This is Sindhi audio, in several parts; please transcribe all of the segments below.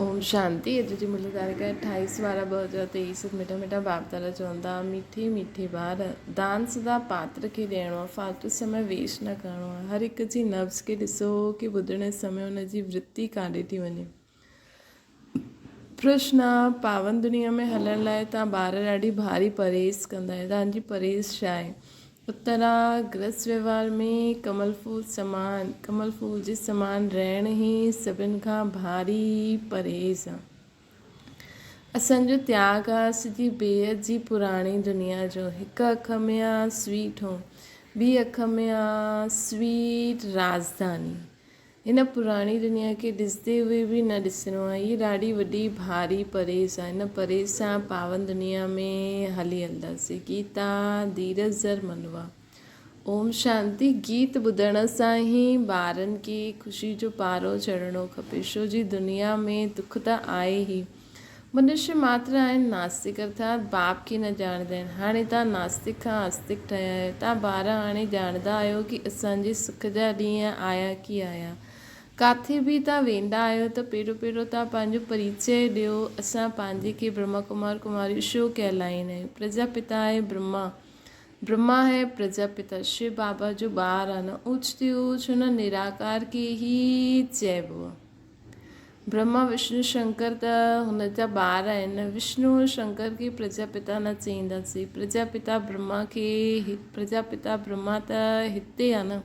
اوم شانتي اڄ جي ملي تاريخ آهي اٺاويس 12 2023 مٺا مٺا باپ دادا چون ٿا مٺي مٺي ٻار دان سدا پاتر کي ڏيڻو آهي فالتو سمي ويسٽ نه ڪرڻو آهي هر هڪ جي نبض کي ڏسو ڪي ٻڌڻ سمي ان جي ورتي ڪاڏي ٿي وڃي پرشن پاون دنيا ۾ هلڻ لاء تان ٻار ڏاڍي ڀاري پرهيز ڪندا آهيو تان جي پرهيز ڇا آهي اترا گرهست وهنوار ۾ ڪمل ڦول سمان، ڪمل ڦول جي سمان رهڻ ئي سڀن کان ڀاري پرهيز آ. اسان جو تياڳ آ سڄي بيحد جي پراڻي دنيا جو. هڪ اک ۾ آ سويٽ هوم، ٻي اک ۾ آ سويٽ راڄڌاني. هن پراڻي دنيا کي ڏسندي هئي به نه ڏسڻو آهي. هيء ڏاڍي وڏي ڀاري پرهيز آهي. هن پرهيز سان پاون دنيا ۾ هلي هلنداسين. گيتا، ڌيرج ڌر منوا. اوم شانتي گيت ٻڌڻ سان ئي ٻارن کي خوشي جو پارو چڙهڻو کپي. ڇو جي دنيا ۾ دک ته آهي ئي. منشي ماتر آهن ناستڪ ارٿات باپ کي نه ڄاڻندا آهن. هاڻي توهان ناستڪ کان آستڪ ٺهيا آهيو. توهان ٻار هاڻي ڄاڻندا آهيو ڪي اسان جي سک جا ڏينهن آيا ڪي آيا. ڪاٿي به توهان ويندا آهيو ته پهريون پهريون توهان پنهنجو پريچيه ڏيو. اسان پنهنجي کي برهما ڪمار ڪماريون شو ڪهلائيندا آهيون. پرجا پتا آهي برهما. برهما آهي پرجا پتا. شو بابا جو ٻار آهي نه. اوچ تي اوچ هن نراڪار کي ئي چئبو آهي. برهما وشنو شنڪر ته هن جا ٻار آهن. وشنو ۽ شنڪر کي پرجاپتا نه چئينداسين. پرجاپتا برهما کي پرجاپتا برهما ته هتي آهي نه.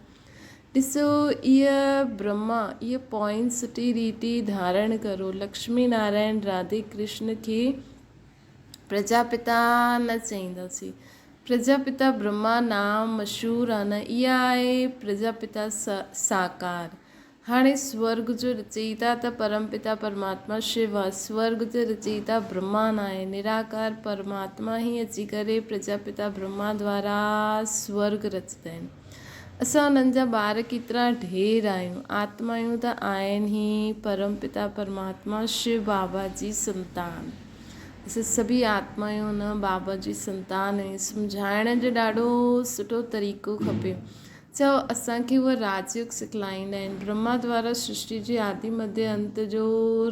ڏسو ايء برهما ايء پوائنٽ سٺي ريتي ڌارڻ ڪرو. لڪشمي نارائڻ راڌي ڪرشن کي پرجاپتا نه چئينداسين. پرجاپتا برهما نام مشهور آهي نه. اها آهي پرجاپتا ساڪار. هاڻي سورڳ جو رچئيتا ته پرم پتا پرماتما شو آ، سورڳ جو رچئيتا برهما ناهي، نراڪار پرماتما ئي اچي ڪري پرجاپتا برهما دوارا سورڳ رچندا آهن. اسان انهن جا ٻار ڪيترا ڍير آهيون، آتمايون ته آهن ئي پرم پتا پرماتما شو بابا جي سنتان. اسان سڀئي آتمايون ان بابا جي سنتان آهيون. سمجهائڻ جو ڏاڍو سٺو طريقو کپي. چئو، اسان کي اهو راج يوگ سکلائيندا آهن. برهما دوارا سرشٽي جي آدي مڌيه انت جو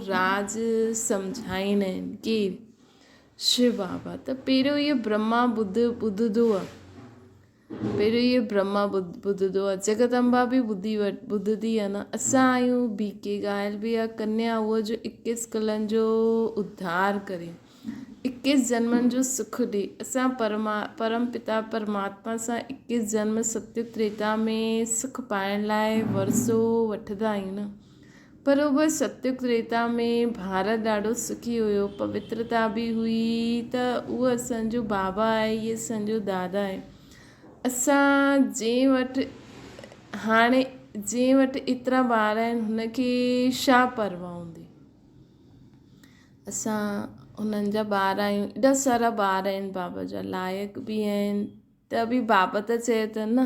راز سمجهائيندا آهن. ڪير؟ شو بابا. ته پهريون اهو برهما ٻڌ ٻڌندو آهي. پهريون اهو برهما ٻڌندو آهي. جگت امبا به ٻڌي ٻڌندي آهي نه. اسان آهيون بي ڪي ڳايل به آهي. ڪنيا اهو جو اڪيس ڪلن جو اڌار ڪري. اڪيس جنمن جو سک ڏي. اسان پرم پتا پرماتما سان اڪيس جنم ستيگ تريتا ۾ سک پائڻ لاء ورثو وٺندا آهيون نه. پر اهو ستيگ تريتا ۾ ڀارت ڏاڍو سکي هيو، پوترتا به هئي ته اهو اسان جو بابا آهي، هي اسان جو دادا آهي. اسان جنهن وٽ هاڻي جنهن وٽ ايترا ٻار آهن هن کي ڇا پرواهه هوندي. اسان انهن جا ٻار آهيون ايڏا سارا ٻار آهن بابا جا لائق به آهن ته به بابا ته چئي ٿو نه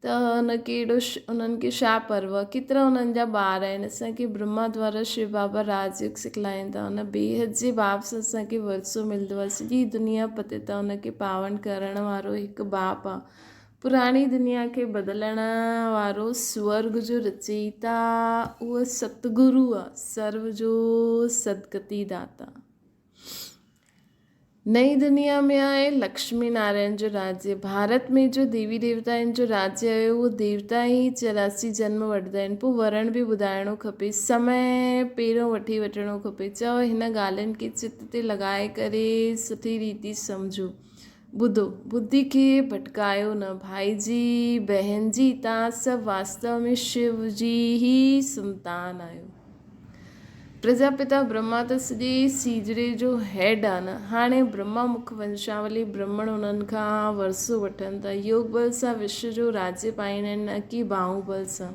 ته هن کي ايڏو انهن کي ڇا پرواهه ڪيترا انهن جا ٻار آهن اسان کي برهما دوارا شو بابا راج يوگ سکلائين ٿا ان بيحد جي باپ سان اسان کي ورثو ملندو آهي سڄي دنيا پتي ٿا ان کي پاون ڪرڻ وارو هڪ باپ آهي پراڻي دنيا کي بدلڻ وارو سورڳ جو رچئيتا اهو ستگرو آ، سرو جو سدگتي داتا. نئين دنيا ۾ آهي لڪشمي نارائڻ جو راجيه. ڀارت ۾ جو ديوي ديوتائن جو راجيه آهي اهو ديوتا ئي 84 جنم وٺندا آهن. پوء ورڻ به ٻڌائڻو کپي. سمي پهريون وٺي وٺڻو کپي. چئو هن ڳالهين کي چت تي لڳائي ڪري سٺي ريتي سمجهو. ٻڌو، ٻڌي کي ڀٽڪايو نه. ڀائي جي، بهن جي، توهان سڀ واستو ۾ شو جي ئي سنتان آهيو. پرجاپتا برهما ته سڄي سيجڙي جو هيڊ آ نه. هاڻي برهما مک ونشاولي برهمڻ انهن کان ورثو وٺن ٿا. يوگ بل سان وشو جو راجيه پائيندا آهن نه ڪي باهو بل سان.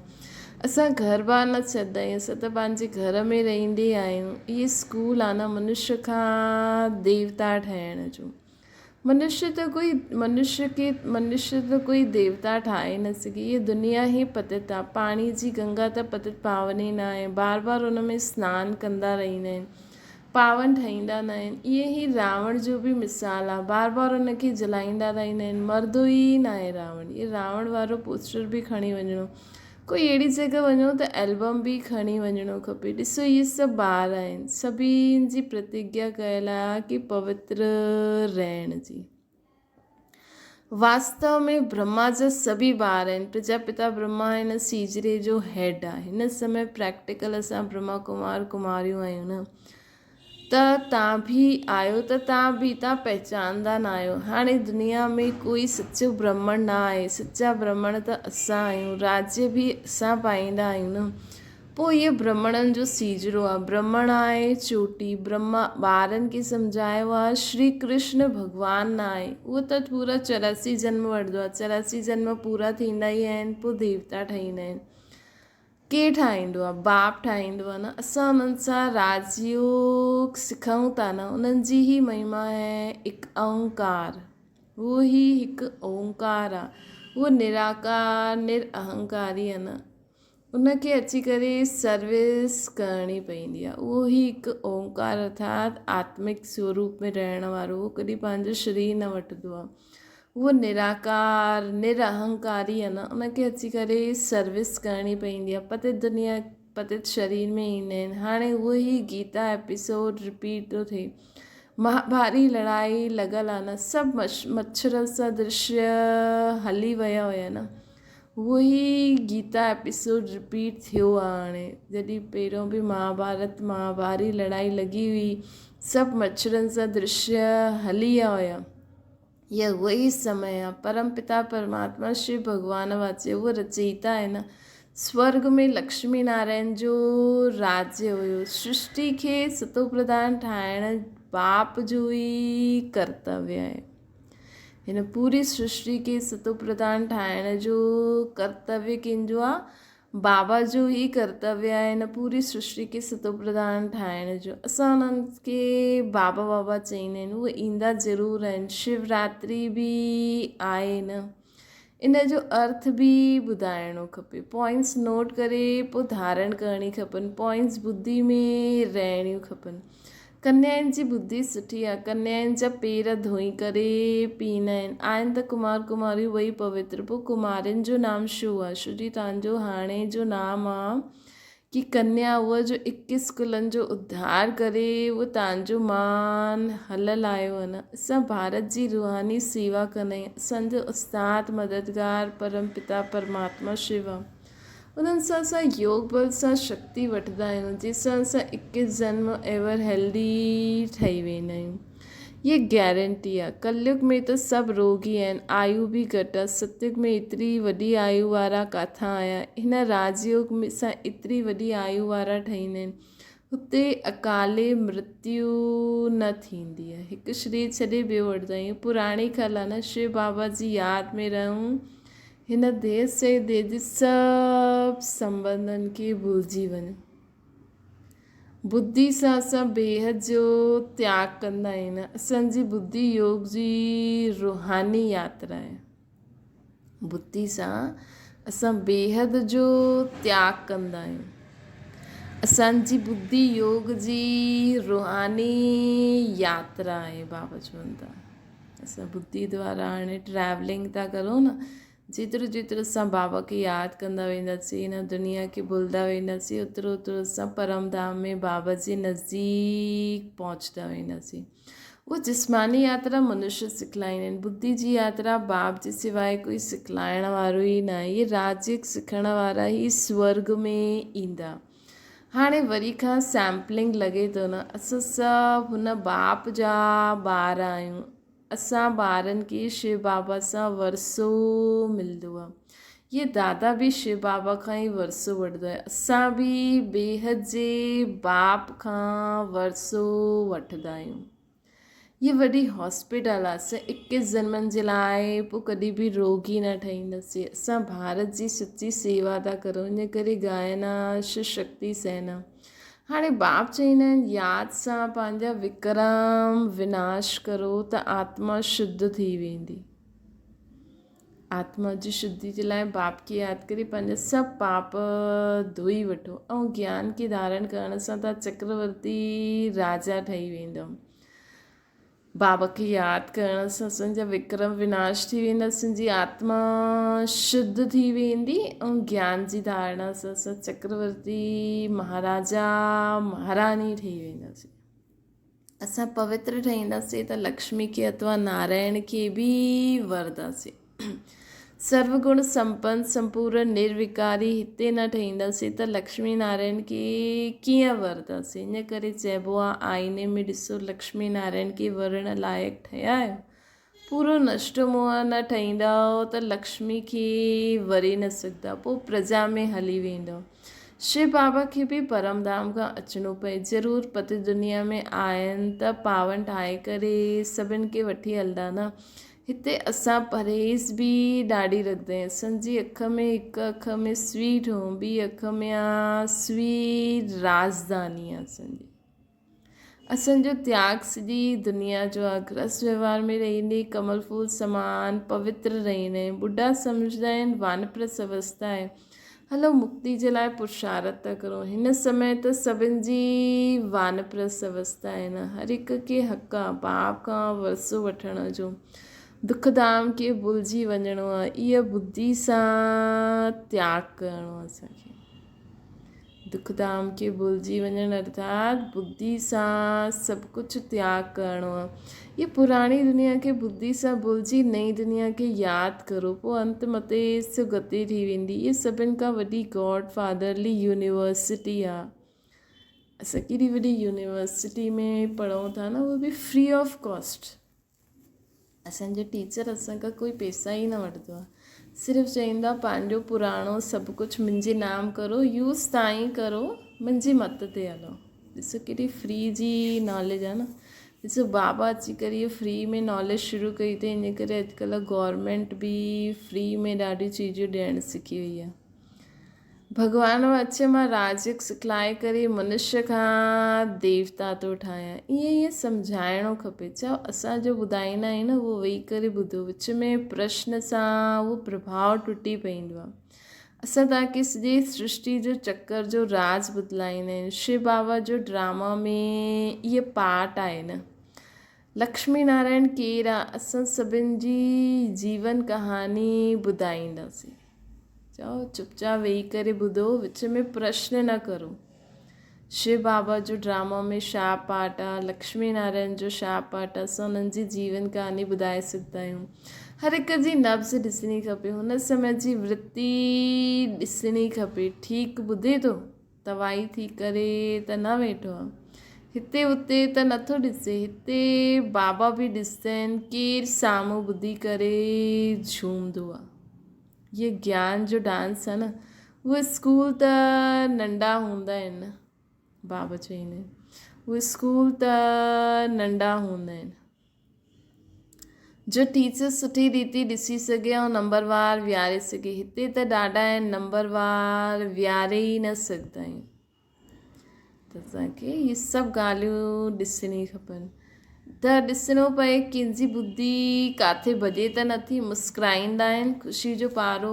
اسان گهر ٻار نه ڇڏندا آهيون، اسان ته پنهنجي گهر ۾ رهندي آهيون. اهي اسڪول آ نه منشيه کان ديوتا ٺاهڻ جو. منشيه ته ڪوئي منشيه کي منشيه ته ڪوئي ديوتا ٺاهي نه سگهي. هيء دنيا ئي پتت آ. پاڻي جي گنگا ته پتت پاون ئي نه آهي. بار بار ان ۾ سنان ڪندا رهندا آهن. پاون ٺهيندا نه آهن. ائين ئي راوڻ جو به مثال آ. بار بار ان کي جلائيندا رهندا آهن. مردو ئي ناهي راوڻ. هيء راوڻ وارو پوسٽر به کڻي وڃڻو. ڪوئي اهڙي جڳهه وڃو ته البم به کڻي وڃڻو کپي. ڏسو اهي سڀ ٻار آهن، سڀني جي پرتگيا ڪيل آهي ڪي پوتر رهڻ جي. واستو ۾ برهما جا سڀئي ٻار آهن. پرجاپتا برهما هن سيجري جو هيڊ آهي. هن سمي پريڪٽيڪل اسان برهما ڪمار ڪماريون آهيون نه. ته تان ڀي آهيو ته تان ڀي تان پهچاندا نه آهيو. هاڻي دنيا ۾ ڪوئي سچو برهمڻ نه آهي. سچا برهمڻ ته اسان آهيون. راجيه به اسان پائيندا آهيون نه. پوء اهي برهمڻن جو سيجرو آهي. برهمڻ آهي چوٽي. برهما ٻارن کي سمجهايو آهي شري ڪرشن ڀڳوان نه آهي. اهو ته پورا 84 جنم وٺندو آهي. 84 جنم پورا ٿيندا ئي آهن پوء ديوتا ٺهيندا آهن. ڪير ٺاهيندو آهي؟ باپ ٺاهيندو آهي نه. اسان انهن سان راجيوگ سکون ٿا نه، انهن جي ئي مهما آهي اڪ اونڪار. اهو ئي هڪ اونڪار آهي. اهو نراڪار، نر اهنڪاري آهي نه. ان کي اچي ڪري سروس ڪرڻي پوندي آهي. اهو ئي هڪ اونڪار ارٿات آتمڪ سوروپ ۾ رهڻ وارو، اهو ڪڏهن پنهنجو شرير نه وٺندو آهي. اهو نراڪار، نرهنڪاري آهي نه، ان کي اچي ڪري سروس ڪرڻي پوندي آهي. پتت دنيا پتت شرير ۾ ايندا آهن. هاڻي اهو ئي گيتا ايپيسوڊ رپيٽ ٿو ٿئي. مهاڀاري لڙائي لڳل آهي نه، سڀ مڇر سان درشيه هلي ويا هيا نه، اهو ئي گيتا ايپيسوڊ رپيٽ ٿيو آهي هاڻي. جڏهن پهريون به مهاڀارت مهاڀاري لڙائي لڳي هئي، سڀ مڇرن سان درشيه هلي ويا هيا. هيء اهو ئي سمي آهي. پرم پتا پرماتما شو ڀڳوان واچي اهو رچئيتا آهي نه. سورڳ ۾ لڪشمي نارائڻ جو راجيه هيو. سرشٽي کي ستوپرڌان ٺاهڻ باپ جو ئي ڪرتويه آهي. هن پوري سرشٽي کي ستوپرڌان ٺاهڻ جو ڪرتويه ڪنهن جو آهي؟ بابا جو ئي ڪرتويه آهي هن پوري سرشٽي کي ستوپرڌان ٺاهڻ جو. اسان انهن کي بابا بابا چئيندا آهن. اهي ايندا ضرور آهن. شوراتري به آهي نه. ان جو ارٿ به ٻڌائڻو کپي. پوائنٽس نوٽ ڪري پوء ڌارڻ ڪرڻي کپن. پوائنٽس ٻڌي ۾ رهڻيون کپن. ڪنيائن جي ٻڌي سٺي آ. ڪنيائن جا پير ڌوئي ڪري پيئندا آهن. آهن ته ڪمار ڪماريون ٻئي پوتر. پوء ڪمارين جو نام شو آ. شو جي تان جو هاڻي جو نام آ ڪي ڪنيا اها جو اڪيس ڪلن جو اڌار ڪري اهو تان جو مان هل لايو آ نه. اسان ڀارت جي روحاني سيوا ڪندا آهيون. اسان جو استاد مددگار پرم پتا پرماتما شو آ. انهن سان اسان يوگ بل سان شڪتي وٺندا آهيون جنهن سان اسان اڪيس جنم ايور هيلدي ٺهي ويندا آهيون. هيء گيرنٽي آهي. ڪليگ ۾ ته سڀ روڳي آهن، آيو به گهٽ آهي. ستيگ ۾ ايتري وڏي آيو وارا ڪاٿان آيا؟ هن راج يوگ سان ايتري وڏي آيو وارا ٺهيندا آهن. هتي اڪالي مرتيو نه ٿيندي آهي. هڪ شرير ڇڏي ٻيو وٺندا آهيون. پراڻي کل آهي نه، شو بابا جي ياد ۾ رهون. هن ديس ۽ ديهه جي سڀ سنٻنڌن کي ڀلجي وڃون. ٻڌي سان اسان بيحد جو تياڳ ڪندا آهيون. اسان جي ٻڌي يوگ جي روحاني ياترا آهي. ٻڌي سان اسان بيحد جو تياڳ ڪندا آهيون. اسان جي ٻڌي يوگ جي روحاني ياترا آهي. بابا چون ٿا. اسان ٻڌي دوارا هاڻي ٽريولنگ ٿا ڪرون نه جيترو جيترو اسان بابا کي ياد ڪندا وينداسين هن دنيا کي ڀلدا وينداسين اوترو اوترو اسان پرم ڌام ۾ بابا جي نزديڪ پهچندا وينداسين اها جسماني ياترا منشي سکلائيندا آهن ٻڌي جي ياترا باب جي سواء ڪوئي سکلائڻ وارو ئي نه آهي اهي راجيڪ سکڻ وارا ئي سورگ ۾ ايندا هاڻي وري کان سيمپلنگ لڳي ٿو نه اسان سڀ هن باپ جا ٻار آهيون اسان ٻارن کي شو بابا سان ورثو ملندو آهي هي دادا به شو بابا کان ئي ورثو وٺندو آهي اسان به بيحد جي باپ کان ورثو وٺندا آهيون هيء وڏي هاسپيٽل آ. اسان اڪيس جنمن جي لاء پوء ڪڏهن به روڳي نه ٺهينداسين. اسان ڀارت جي سچي سيوا ٿا ڪرون، ان ڪري ڳائن آ شو شڪتي سينا. هاڻي باپ چئيندا آهن، ياد سان پنهنجا وڪرم وناش ڪرو ته آتما شڌ ٿي ويندي. آتما جي شڌي جي لاء باپ کي ياد ڪري پنهنجا سڀ پاپ ڌوئي وٺو ۽ گيان کي ڌارڻ ڪرڻ سان توهان چڪرورتي راجا ٺهي ويندؤ. بابا کي ياد ڪرڻ سان اسان جا وڪرم وناش ٿي ويندا، اسان جي آتما شڌ ٿي ويندي ۽ گيان جي ڌارڻا سان اسان چڪرورتي مهاراجا مهاراڻي ٺهي وينداسين. اسان پوتر ٺهينداسين ته لڪشمي کي اٿوا نارائڻ کي به ورداسين. سرو گڻ سمپن سمپورن نروڪاري هتي نه ٺهينداسين ته لڪشمي نارائڻ کي ڪيئن ورنداسين؟ ان ڪري چئبو آهي آئيني ۾ ڏسو لڪشمي نارائڻ کي ورڻ لائق ٺهيا آهيو؟ پورو نشٽ موهه نه ٺهيندؤ ته لڪشمي کي وري نه سگهندا، پوء پرجا ۾ هلي ويندؤ. شو بابا کي به پرم ڌام کان اچڻو پئي. ضرور پتي دنيا ۾ آين ته پاون ٺاهي ڪري سڀن کي وٺي هلندا نه. هتي اسان پرهيز به ڏاڍي رکندا آهيون. اسان جي اک ۾ هڪ اک ۾ سويٽ هوم ٻي اک ۾ آ سويٽ رازداني آ اسان جي. اسان جو تياڳ سڄي دنيا جو آ. گرهست وهنوار ۾ رهندي ڪمل ڦول سمان پوتر رهندا آهيون. ٻڍا سمجهندا آهن وانپرست اوستا آهي. هلو مڪتي جي لاء پرشارٿ ٿا ڪرون. هن سمي ته سڀن جي وانپرست اوستا آهي نه. هر هڪ کي حق آ باپ کان ورثو وٺڻ جو. دک ڌام کي ڀلجي وڃڻو آ. اها ٻڌي سان تياڳ ڪرڻو آ اسان کي. دک ڌام کي ڀلجي وڃڻ ارٿات ٻڌي سان سڀ ڪجهه تياڳ ڪرڻو آهي. هيء پراڻي دنيا کي ٻڌي سان ڀلجي نئين دنيا کي ياد ڪرو پوء انت متي سگتي ٿي ويندي. هيء سڀن کان وڏي گاڊ فادرلي يونيورسٽي آهي. اسان ڪيڏي وڏي يونيورسٽي ۾ پڙهون ٿا نه اهو به فري آف ڪاسٽ. اسان جو ٽيچر اسان کان ڪوئي پئسا ئي نه وٺندو آهي صرف چئيندو آهي پنهنجو پراڻو سڀ ڪجهه منهنجي نام ڪرو يوز توهان ئي ڪرو منهنجي مت تي هلو ڏسو ڪيڏي فري جي ناليج آهي نه ڏسو بابا اچي ڪري اهو فري ۾ ناليج شروع ڪئي اٿئي ان ڪري اڄڪلهه گورنمينٽ به فري ۾ ڏاڍيون چيزون ڏيڻ سکي وئي آهي ڀڳوان وچ مان راجڪ سکلائي ڪري منشيه کان ديوتا ٿو ٺاهيان. ائين ائين سمجهائڻو کپي. چئو اسان جو ٻڌائيندا آهيون نه اهو ويهي ڪري ٻڌو. وچ ۾ پرشن سان اهو پرڀاء ٽٽي پوندو آهي. اسان توهان کي سڄي سرشٽي جو چڪر جو راز ٻڌلائيندا آهيون. شو بابا جو ڊراما ۾ اهي پارٽ آهي نه. لڪشمي نارائڻ ڪير آهي اسان سڀن جي جيون ڪهاڻي ٻڌائينداسين. چئو چپ چاپ ويهي ڪري ٻڌو وچ ۾ پرشن نه ڪرو. شو بابا جو ڊرامو ۾ ڇا پارٽ آ لڪشمي نارائڻ جو ڇا پارٽ آ اسان انهن جي جيون ڪهاڻي ٻڌائي سگهندا آهيون. هر هڪ جي نبض ڏسڻي کپي هن سمي جي ورتي ڏسڻي کپي ٺيڪ ٻڌي ٿو توائي ٿي ڪري ته نه ويٺو آ هتي اتي ته نٿو ڏسي هتي بابا به ڏسندا آهن ڪير سامهون ٻڌي ڪري جهومندو آ. هيء گيان جو ڊانس آهي نه اهي اسڪول ته ننڍا هوندا آهن بابا چئيندا آهن اهي اسڪول ته ننڍا هوندا آهن جو ٽيچر سٺي ريتي ڏسي سگهي ۽ نمبر وار ويهاري سگهي هتي ته ڏاڍا آهن نمبر وار ويهاري ئي نه سگهندا آهيون ته اسان کي اهي سڀ ڳالهيون ڏسڻي کپن ته ڏسڻو پئي ڪنهن جي ٻڌي ڪاٿي ڀڄي ته نٿي مسڪرائيندا آهن خوشي جو پارو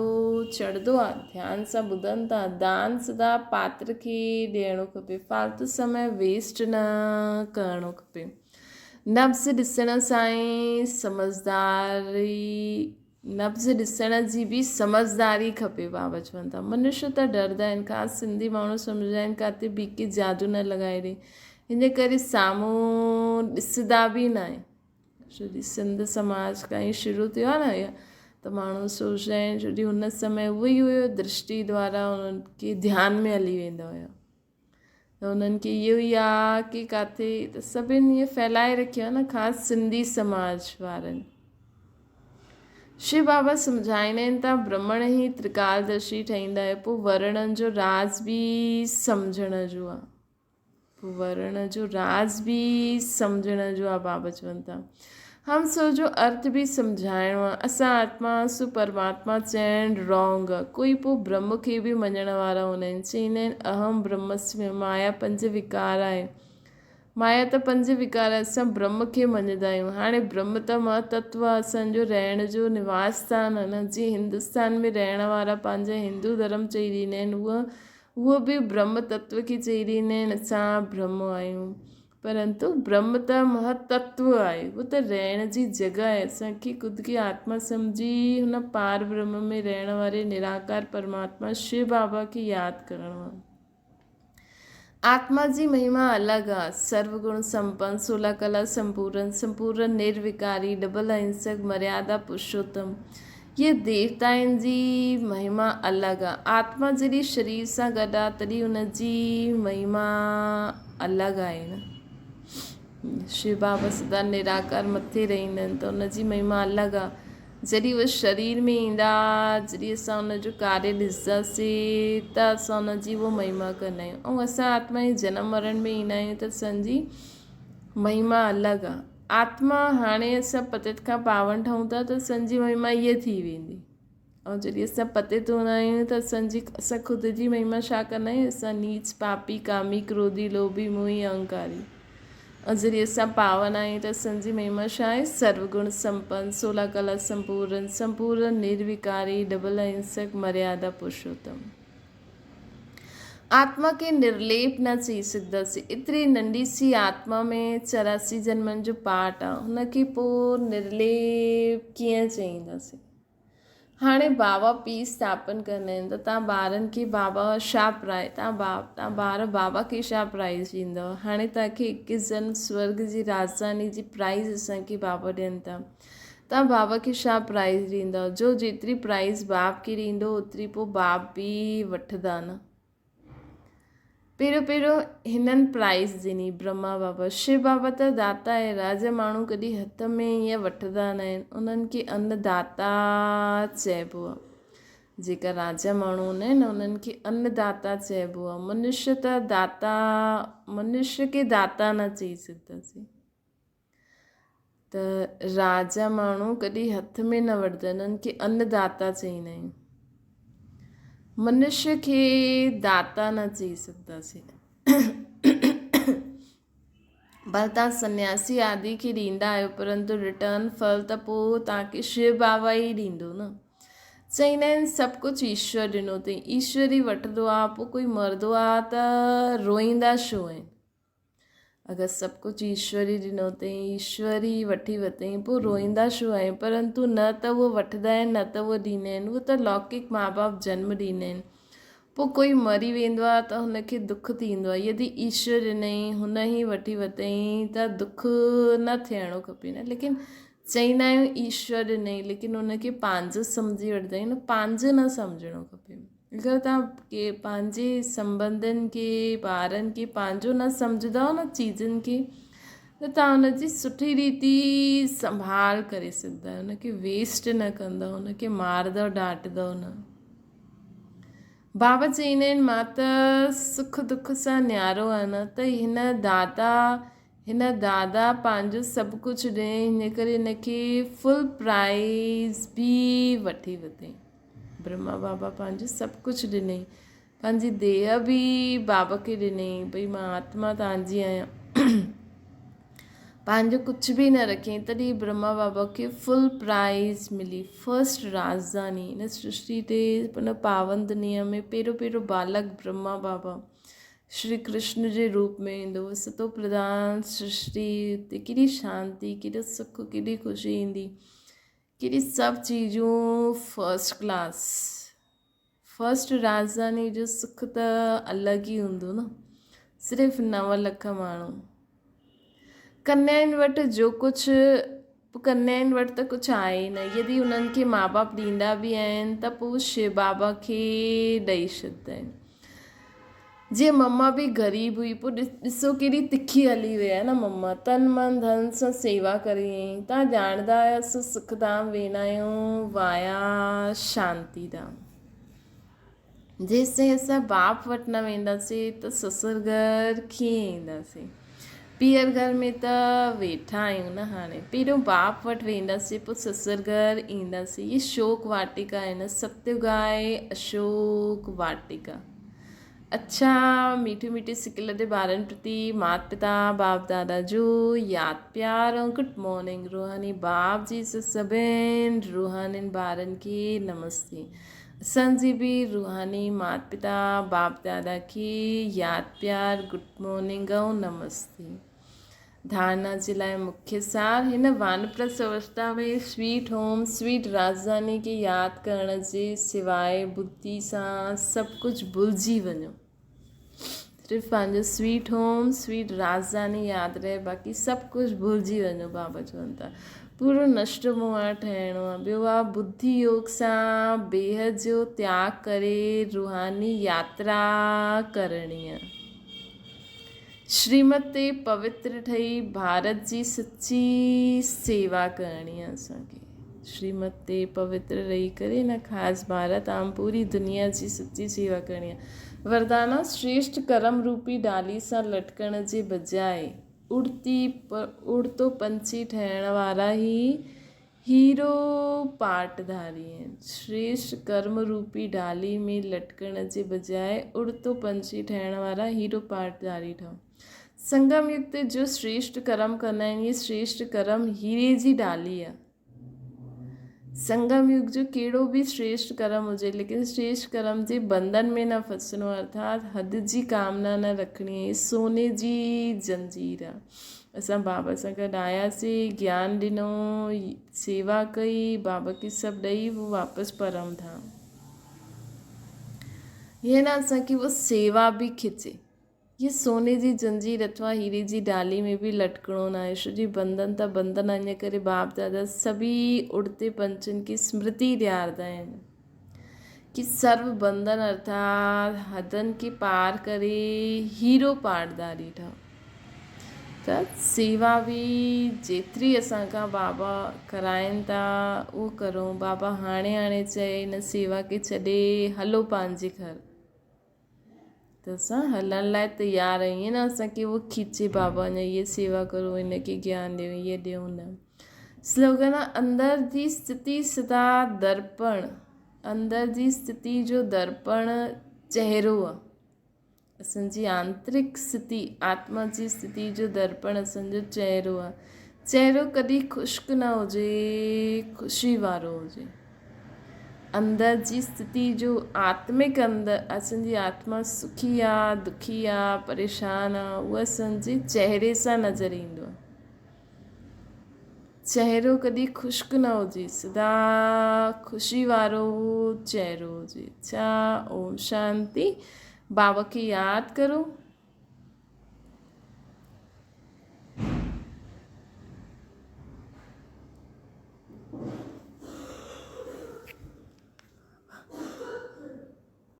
چڙهندو آهي ڌيان سان ٻڌن ٿا دان سدا پاتر کي ڏيڻو کپي فالتو سمي ويسٽ نه ڪرڻو کپي نبض ڏسڻ سان ئي سمجهداري نبض ڏسڻ جي به سمجهداري کپي بابا چون ٿا منشيه ته ڊردا آهن خاص سنڌي ماڻهو سمجهندا آهن ڪاتي بيڪي جادو نه لڳائي ڏي ان ڪري سامهون ڏسندا به نه آهن ڇو جي سنڌ سماج کان ئي شروع ٿيو آهي نه ته ماڻهو سوچندا آهن ڇو جي هن سمي اهو ئي هيو درشٽي دوارا انهن کي ڌيان ۾ هلي ويندا هيا ته انهن کي اهو ئي آ ڪي ڪاٿي ته سڀن ائين ڦهلائي رکيو آهي نه خاص سنڌي سماج وارن شو بابا سمجهائيندا آهن ته برهمڻ ئي ترڪالدرشي ٺهيندا آهي پوء ورڻن جو راز به سمجهڻ جو آهي پوء ورڻ جو راز به سمجهڻ جو آهي بابا چون ٿا هم سو جو ارٿ به سمجهائڻو آهي اسان آتما سو پرماتما چئڻ رانگ آهي ڪوئي پوء برهم کي به مڃڻ وارا هوندا آهن چئيندا آهن اهم برهمسمي مايا پنج وڪار آهي مايا ته پنج وڪار اسان برهم کي مڃندا آهيون. هاڻي برهم ته مها تتو آهي، اسان جو رهڻ جو نواس اسٿان آهي نه. جيئن هندستان ۾ رهڻ وارا پنهنجا هندو ڌرم چئي ڏيندا آهن، اهو اهو به برهم تتو کي چئي ڏيندا آهن، اسان برهم آهيون. پرنتو برهم ته مها تتو آهي، اهو ته رهڻ جي جڳهه آهي. اسان کي خود کي آتما سمجهي هن پار برهم ۾ رهڻ واري نراڪار پرماتما شو بابا کي ياد ڪرڻو آهي. آتما جي مهما الڳ آهي. سرو گڻ سمپن، سولا ڪلا سمپورن، سمپورن نروڪاري، ڊبل اهنسڪ، مريادا پرشوتم. اهي ديوتائن جي مهما الڳ آ. آتما جڏهن شرير سان گڏ آ تڏهن ان جي مهما الڳ آهي نه. شو بابا سدا نراڪار مٿي رهندا آهن ته ان جي مهما الڳ آ. جڏهن اهي شرير ۾ ايندا جڏهن اسان ان جو ڪاريه ڏسنداسين ته اسان ان جي اهو مهما ڪندا آهيون ۽ اسان آتما جي جنم مرڻ ۾ ايندا آهيون ته اسان جي مهما الڳ آ. آتما هاڻي اسان پتيت کان پاون ٺهون ٿا ته اسان جي مهما هيء ٿي ويندي ۽ جڏهن اسان پتيت هوندا آهيون ته اسان جي اسان خود جي مهما ڇا ڪندا آهيون اسان نيچ پاپي ڪامي ڪروڌي لوڀي موهي اهنڪاري ۽ جڏهن اسان پاون آهيون ته اسان جي مهما ڇا آهي سرو گڻ سمپن سولا ڪلا سمپورن سمپورن نروڪاري ڊبل اهنسڪ مريادا پرشوتم. آتما کي نرليپ نه چئي سگهنداسين. ايتري ننڍي سي آتما ۾ 84 جنمن جو پاٺ آ، هن کي پوء نرليپ ڪيئن چئينداسين؟ هاڻي بابا پيء اسٿاپن ڪندا آهن ته توهان ٻارن کي بابا ڇا پرائي توهان با توهان ٻار بابا کي ڇا پرائز ڏيندؤ؟ هاڻي توهان کي اڪيس جنم سورڳ جي راڄڌاني جي پرائز اسان کي بابا ڏين ٿا. توهان بابا کي ڇا پرائز ڏيندؤ؟ جو جيتري پرائز باپ کي ڏيندو اوتري پوء باپ به وٺندا نه. پهريون پهريون هنن پرائز ڏني برهما بابا. شو بابا ته داتا آهي، راجا ماڻهو ڪڏهن هٿ ۾ ائين وٺندا نه آهن، انهن کي ان داتا چئبو آهي. جيڪا راجا ماڻهو هوندا آهن انهن کي ان داتا چئبو آهي. منشيه ته داتا منشيه کي داتا نه چئي سگهنداسين. ته راجا ماڻهو ڪڏهن هٿ ۾ نه وٺندا آهن، انهن کي ان داتا چئيندا آهيون. منشيه کي داتا نه چئي سگهنداسين. ڀل توهان سنياسي آدي کي ڏيندا آهيو پرنتو ريٽرن ڦل ته پوء توهان کي شو بابا ئي ڏيندو نه. چئيندا آهن سڀ ڪجهه ايشور ڏنو اٿئي، ايشور ئي وٺندو آهي، پوء ڪوئي مرندو آهي ته روئيندا ڇو آهن؟ اگر سڀ ڪجهه ايشور ئي ڏنو اٿئي، ايشور ئي وٺي ورتئين، پوء روئيندا ڇو آهيون؟ پرنتو نه ته اهو وٺندا آهن نه ته اهو ڏيندا آهن، اهو ته لوڪڪ ماء باپ جنم ڏيندا آهن. پوء ڪوئي مري ويندو آهي ته هن کي دک ٿيندو آهي. يدي ايشور ڏنئي، هن ئي وٺي ورتئين ته دک نه ٿيڻو کپي نه. ليڪن چئيندا آهيون ايشور ڏنئي، ليڪن هن کي پنهنجو سمجهي وٺندا آهيون، پنهنجو نه سمجهڻو کپي. اگر توهان ڪي پنهنجي سنٻنڌن کي ٻارن کي پنهنجو نه سمجهندؤ نه چيزن کي ته توهان ان جي سٺي ريتي سنڀال ڪري سگهندا آهيو ان کي ويسٽ نه ڪندؤ ان کي مارندؤ ڊاٽندؤ نه. بابا چئيندا آهن مان ته سک دک سان نيارو آهيان نه ته هن دادا هن دادا پنهنجو سڀ ڪجهه ڏنئي ان ڪري هن کي فل پرائز به وٺي ورتائين. برهما بابا پنهنجو سڀ ڪجهه ڏنئي. پنهنجي ديهه به بابا کي ڏنئي، ڀئي مان آتما توهان جي آهيان. پنهنجو ڪجهه به نه رکيائين. تڏهن برهما بابا کي فل پرائز ملي. فرسٽ راڄڌاني هن سرشٽي تي هن پاون دنيا ۾ پهريون پهريون بالڪ برهما بابا شري ڪرشن جي روپ ۾ ايندو. ستو پرڌان سرشٽي تي ڪيڏي شانتي، ڪيڏو سک، ڪيڏي خوشي ايندي. ڪيڏي سڀ چيزون فرسٽ ڪلاس فرسٽ راڄڌاني جو سک ته الڳ ئي هوندو نه صرف 9 لک ماڻهو ڪنيائن وٽ جو ڪجهه ڪنيائن وٽ ته ڪجهه آهي ئي نه يدي انهن کي ماء باپ ڏيندا به آهن ته پوء شو بابا کي ڏئي ڇڏندا آهن جيئن مما به غريب هئي پوء ڏسو ڪيڏي تکي هلي وئي آهي نه مما تن من ڌن سان سيوا ڪري هئائين تان ڄاڻندا آهيو اسان سک ڌام ويندا آهيون وايا شانتي ڌام جيستائين اسان باپ وٽ نه وينداسين ته سسر گهر ڪيئن اينداسين پيئر گهر ۾ ته ويٺا آهيون نه هاڻي پهريون باپ وٽ وينداسين پوء سسر گهر اينداسين هي شوڪ واٽيڪا آهي نه ستيوگ آهي اشوڪ واٽيڪا اڇا ميٺي ميٺي سڪل تي ٻارن پرتي مات پتا باپ دادا جو ياد پيار ۽ گڊ مارننگ روحاني باپ جي سڀن روحانين ٻارن کي نمستي اسان جي به روحاني مات پتا باپ دادا کي ياد پيار گڊ مارننگ ۽ نمستي. ڌارڻا جي لاء مکيه سار، هن وانپرسٿ اوستا ۾ سويٽ هوم، سويٽ راڄڌاني کي ياد ڪرڻ جي سواء ٻڌي سان سڀ ڪجهه ڀلجي وڃو. صرف پنهنجو سويٽ هوم، سويٽ راڄڌاني ياد رهي باقي سڀ ڪجهه ڀلجي وڃو بابا چون ٿا. پورو نشٽ موهه ٺهڻو آهي. ٻيو آهي ٻڌي يوگ سان بيحد جو تياڳ ڪري روحاني ياترا ڪرڻي آهي. شريمت تي پوتر ٺهي ڀارت جي سچي سيوا ڪرڻي آهي اسان کي. شريمت تي پوتر رهي ڪري نه خاص ڀارت عام پوري دنيا جي سچي سيوا ڪرڻي آهي. وردانا شريشٽ ڪرم روپي ڊالي سان لٽڪڻ جي بجاء اڙتي اڙتو پنڇي ٺهڻ وارا هي هيرو پاٽ ڌاري آهن. شريشٽ ڪرم روپي ڊالي ۾ لٽڪڻ جي بجاء اڙتو پنڇي ٺهڻ وارا هيرو پاٽ ڌاري ٺهو. سنگم يگ تي جو شريشٽ ڪرم ڪندا آهن اهي شريشٽ ڪرم هيري جي ڊالي آهي. سنگم يگ جو ڪهڙو به شريشٽ ڪرم هجي ليڪن شريشٽ ڪرم جي بنڌن ۾ نه ڦسڻو ارٿات حد جي ڪامنا نه رکڻي اهي سوني جي زنجير آهي. اسان بابا سان گڏ آياسين، گيان ڏنو، سيوا ڪئي، بابا کي سڀ ڏئي پوء واپس پرم ڌام. هيئن نه اسان کي اها سيوا به کچي. هيء سوني جي زنجير اٿوا هيري جي ڊالي ۾ به لٽڪڻو ناهي، ڇو جي بنڌن ته بنڌن آهن، ان ڪري باپ دادا سڀئي اڙتي پنچن کي سمرتي ڏياردا آهن ڪي سرو بنڌن ارٿات حدن کي پار ڪري هيرو پاڙداري ٺهو. ته سيوا به جيتري اسان کان بابا ڪرائين ٿا اهو ڪرون. بابا هاڻي هاڻي چئي هن سيوا کي ڇڏي هلو پنهنجي گهر. ته اسان هلڻ لاء تيار آهيون ائين نه اسان کي اهو کيچي بابا اڃا هيء سيوا ڪرو هن کي گيان ڏيو هيء ڏيو نه. سلوگن آهي اندر جي اسٿتي سدا درپڻ اندر جي اسٿتي جو درپڻ چهرو آهي. اسان جي آنترڪ اسٿتي آتما جي اسٿتي جو درپڻ اسان جو چهرو آهي. چهرو ڪڏهن خشڪ نه هجي خوشي وارو هجي. اندر جي اسٿتي جو آتمڪ اندر اسان جي آتما سکي آ دکي آ پريشان آ اهو اسان جي چهري سان نظر ايندو آ. چهرو ڪڏهن خشڪ نه هجي سدا خوشي وارو چهرو هجي. اڇا اوم شانتي. بابا کي ياد ڪرو.